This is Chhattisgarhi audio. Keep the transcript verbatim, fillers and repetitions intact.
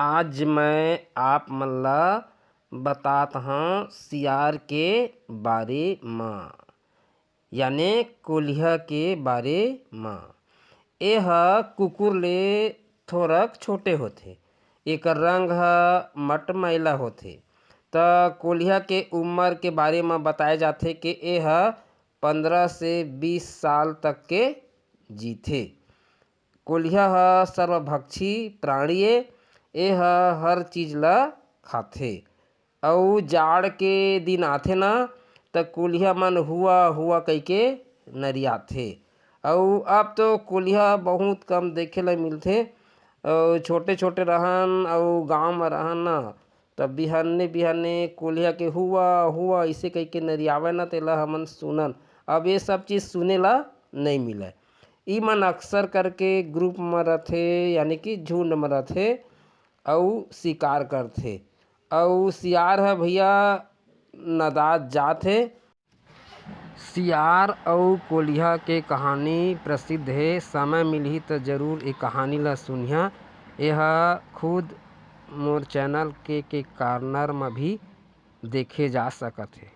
आज मैं आप मन ला बतात हंव सियार के बारे म, याने कोलिहा के बारे म। ए ह कुकुर ले थोरक छोटे होथे। एकर रंग ह मटमैला होथे। त कोलिहा के उमर के बारे म बताए जाथे के ए ह पंद्रह से बीस साल तक के जीथे। कोलिहा ह सर्वभक्षी प्राणी ए। ए ह हर चीज ल खाथे। अउ जाड़ के दिन आथे ना, त कोलिहा मन हुआ हुआ कहिके नरियाथे। अउ अब तो कोलिहा बहुत कम देखे ल मिलथे। अउ छोटे छोटे रहन अउ गांव म रहन ना, त बिहाने बिहाने कोलिहा के हुआ हुआ इसे कहिके नरियावय ना, तेला हमन सुनन। अब ये सब चीज सुने ला नइ मिलय। ई मन अक्सर करके ग्रुप म रथे, यानी कि झुंड म रथे अउ शिकार करथे। अउ सियार ह भैया नदात जात हे। सियार अउ कोलिहा के कहानी प्रसिद्ध हे। समय मिलही त जरूर ए कहानी ला सुनिहा। एह खुद मोर चैनल के के कार्नर म भी देखे जा सकत हे।